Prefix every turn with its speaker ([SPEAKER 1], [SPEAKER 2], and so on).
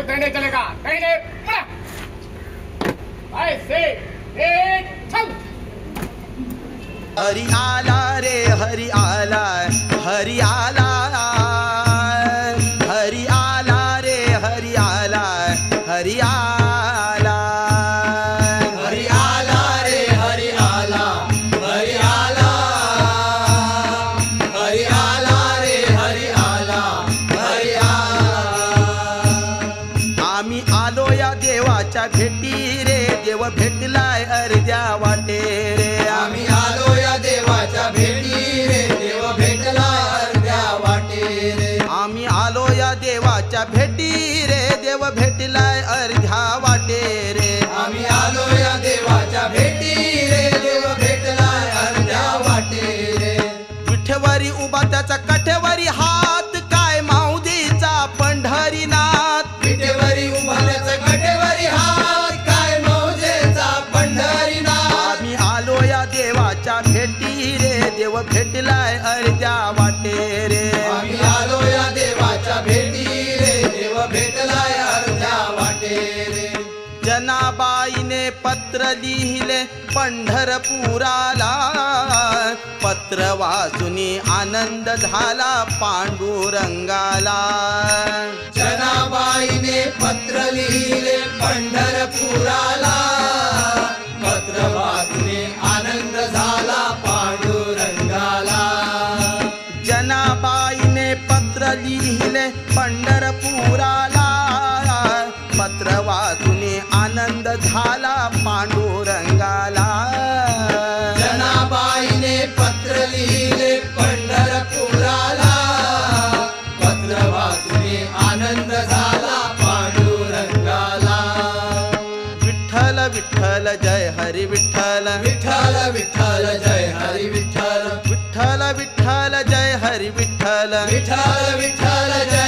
[SPEAKER 1] दाहिने चलेगा, दाहिने ऐसे एक चल।
[SPEAKER 2] हरि आला रे हरि आला, हरि आला, हरि आला रे हरि आला, हरि आला,
[SPEAKER 3] हरि आला रे हरि आला, हरि आला, हरि आला रे हरि आला, हरि आला।
[SPEAKER 2] आम्ही आलो या देवाच्या भेटी रे, देव भेटलाय अर्ध्या वाटे रे।
[SPEAKER 3] आम्ही आलो या देवाच्या भेटी रे, देव भेटलाय अर्ध्या वाटे रे।
[SPEAKER 2] आम्ही आलो या देवाच्या भेटी रे, देव भेटलाय अर्ध्या वाटे रे।
[SPEAKER 3] आम्ही आलो या देवाच्या भेटी रे, देव भेटलाय अर्ध्या वाटे रे।
[SPEAKER 2] विठेवरी उभा त्याचा कठेवरी हात, काय माऊलीचा पंढरीनाथ।
[SPEAKER 3] विठेवरी उभा त्याचा कठेवरी हात, काय मौजेचा पंढरीनाथ।
[SPEAKER 2] आम्ही आलो या देवाच्या भेटी रे, देव भेटलाय अर्ध्या वाटे रे।
[SPEAKER 3] आम्ही आलो या देवाच्या भेटी रे, देव भेटलाय अर्ध्या वाटे रे।
[SPEAKER 2] जनाबाईने पत्र लिहिले पंढरपुराला, पत्र वाचुनी आनंद झाला पांडुरंगाला।
[SPEAKER 3] जनाबाईने पत्र लिहिले पंढरपुराला, पत्र वाचुनी आनंद झाला पांडुरंगाला।
[SPEAKER 2] जनाबाईने पत्र लिहिले पंढरपुराला, पत्र वाचुनी आनंद झाला पांडुरंगाला।
[SPEAKER 3] जनाबाईने पत्र लिहिले पंढरपुराला, पत्र वाचुनी आनंद झाला पांडुरंगाला।
[SPEAKER 2] विठ्ठल विठ्ठल जय हरी विठ्ठल,
[SPEAKER 3] विठ्ठल विठ्ठल जय हरी विठ्ठल,
[SPEAKER 2] विठ्ठल विठ्ठल जय हरी विठ्ठल,
[SPEAKER 3] विठ्ठल विठ्ठल जय